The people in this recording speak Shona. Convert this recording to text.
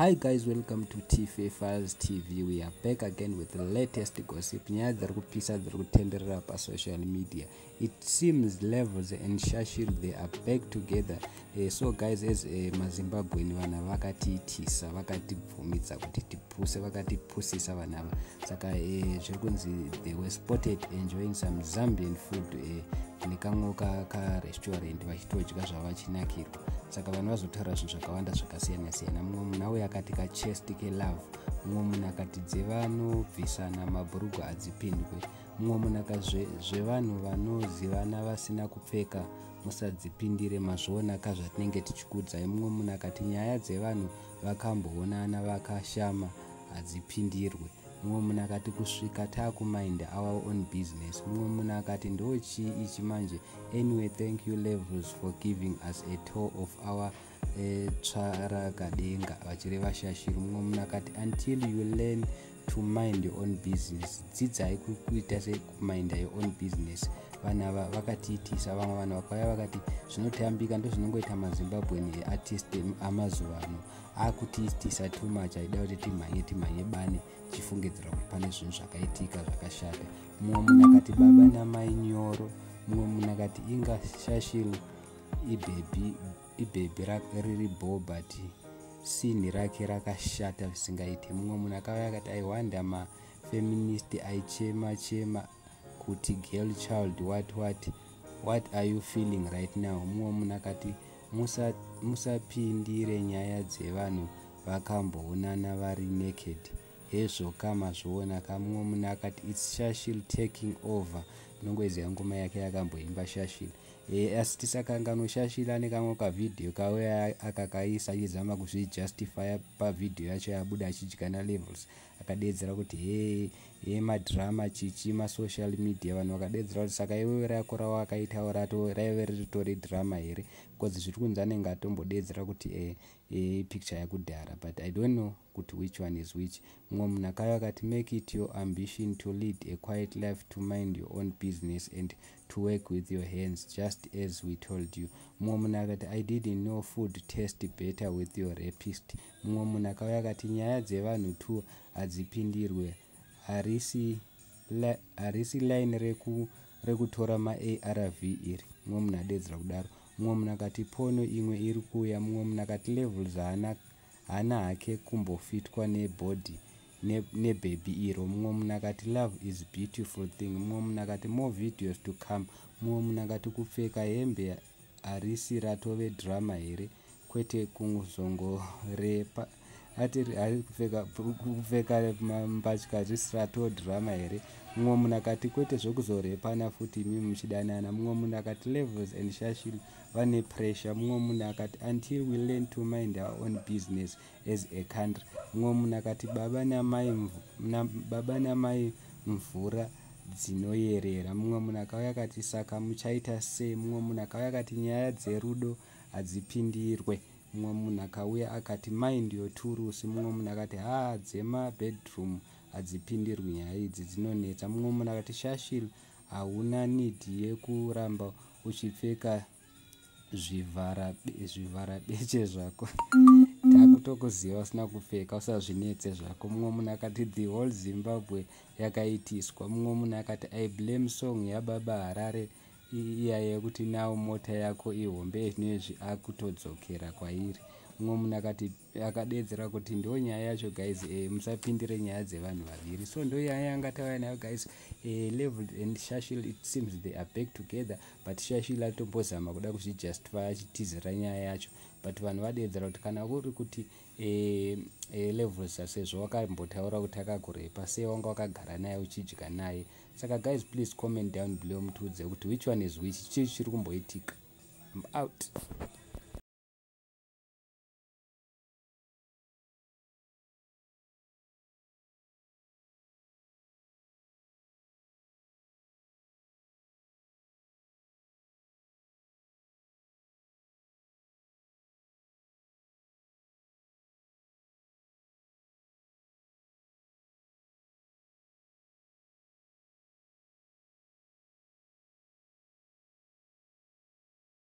Hi guys, welcome to TFA Files TV. We are back again with the latest gossip. Nyaya dziri kupisa, dziri kutenderera pasocial media. It seems Levels and Shashl, they are back together. So guys, as maZimbabwean, vana vakatiitisa, vakatibvumidza kuti tipuse, vakatipusisa vanhu ava. Saka zviri kunzi they were spotted enjoying some Zambian food nekamwe karestaurant, vachitodya zvavachinakirwa. Saka vanhu vazotaura zvinhu zvakawanda zvakasiyana siyana. Mumwe munhu auya akati kachest kelove. Mumwe munhu akati dzevanobvisana mabhurugwa hadzipindwe. Mumwe munhu akati zvevanhu vanozivana vasina kupfeka musadzipindire, mazviona ka zvatinenge tichikudzai. Mumwe munhu akati nyaya dzevanhu vakamboonana vakashama hadzipindirwe. Mumwe munhu akati kusvika taakumind our own business. Mumwe munhu akati ndo chii ichi manje? Anyway, thank you, Levels, for giving us a tour of our tsvarakadenga, vachireva Shashl. Mumwe munhu akati until you learn to mind your own business, dzidzai kuita sekuminda your own business. Vanhu ava vakatiitisa. Vamwe vanhu vakauya vakati zvinotambika, ndo zvinongoita maZimbabwean artist amazuva ano, akutiitisa too much, aida kuti timhanye timhanye bane tichifungidzira kuti pane zvinhu zvakaitika zvakashata. Mumwe munhu akati baba namai nyoro. Mumwe munhu akati inga Shashl ibhebhi riri bo, but sinhi rake rakashata zvisingaite. Mumwe munhu akauya akati I wonder mafeminist aichema chema kuti girl child, what what what are you feeling right now? Mumwe munhu akati musapindire nyaya dzevanhu vakamboonana vari naked. Hezvo kamazviona ka. Mumwe munhu akati it's Shashl taking over. Unongoiziva ngoma yake yakamboimba Shashl. Asi tisakanganwe, Shashl ane kamwe kavhidhiyo kauya akakaisa achizama kuzvijustifya. Pavhidhiyo yacho yabuda achidya naLevels, akadedzera kuti he he, madrama chichi masocial media. Vanhu vakadedzera kuti saka iwewe rako rawakaitawo rato raive riritori drama here? Because zviri kunzi anenge atombodedzera kuti picture yakudhara, but I don't know kuti which one is which. Mumwe munhu akauya akati make it your ambition to lead a quiet life, to mind your own business and to work with your hands, just as we told you. Mumwe munhu akati I didn't know food taste better with your rapist. Mumwe munhu akauya akati nyaya dzevanhu two hadzipindirwe, harisi line rekutora maARV iri. Mumwe munhu adedzera kudaro. Mumwe munhu akati pono imwe iri kuuya. Mumwe munhu akati Levels haana hake kumbofitwa nebhodhi nebhebhi iro. Mumwe munhu akati love is beautiful thing. Mumwe munhu akati more videos to come. Mumwe munhu akati kupfeka hembe harisi ratove drama here? Kwete kuzongorepa ati kupfeka mbatya risi rato drama here? Mumwe munhu akati kwete zvekuzorepana futi imi muchidanana. Mumwe munhu akati Levels and Shashl vane pressure. Mumwe munhu akati until we learn to mind our own business as a country. Mumwe munhu akati baba namai mvura dzinoyerera. Mumwe munhu akauya akati saka muchaita sei? Mumwe munhu akauya akati nyaya dzerudo hadzipindirwe. Mumwe munhu akauya akati mind your turusi. Mumwe munhu akati haa, dzemabedroom hadzipindirwi, nyaya idzi dzinonetsa. Mumwe munhu akati Shashl hauna need yekuramba uchipfeka zvivhara beche zvako, takutokuziva usina kupfeka, usazvinetse zvako. Mumwe munhu akati the whole Zimbabwe yakaitiswa. Mumwe munhu akati I blame song yaBaba Harare iya yekuti now mota yako ihombe, zvinezvi akutodzokera kwairi. Mumwe munhu akati akadedzera kuti ndo nyaya yacho guys, musapindire nyaya dzevanhu vaviri. So ndo nyaya yanga tauya nayo guys. Level and Shashl, it seems they are back together, but Shashl atombozama kuda kuzvijustify achitizira nyaya yacho, but vanhu vadedzera kuti kana kuri kuti Levels, sezvo wakambotaura kuti akakurepa, sei wanga wakagara naye uchidya naye? Saka guys, please comment down below mutiudze kuti which one is which, chii chiri kumboitika. I'm out.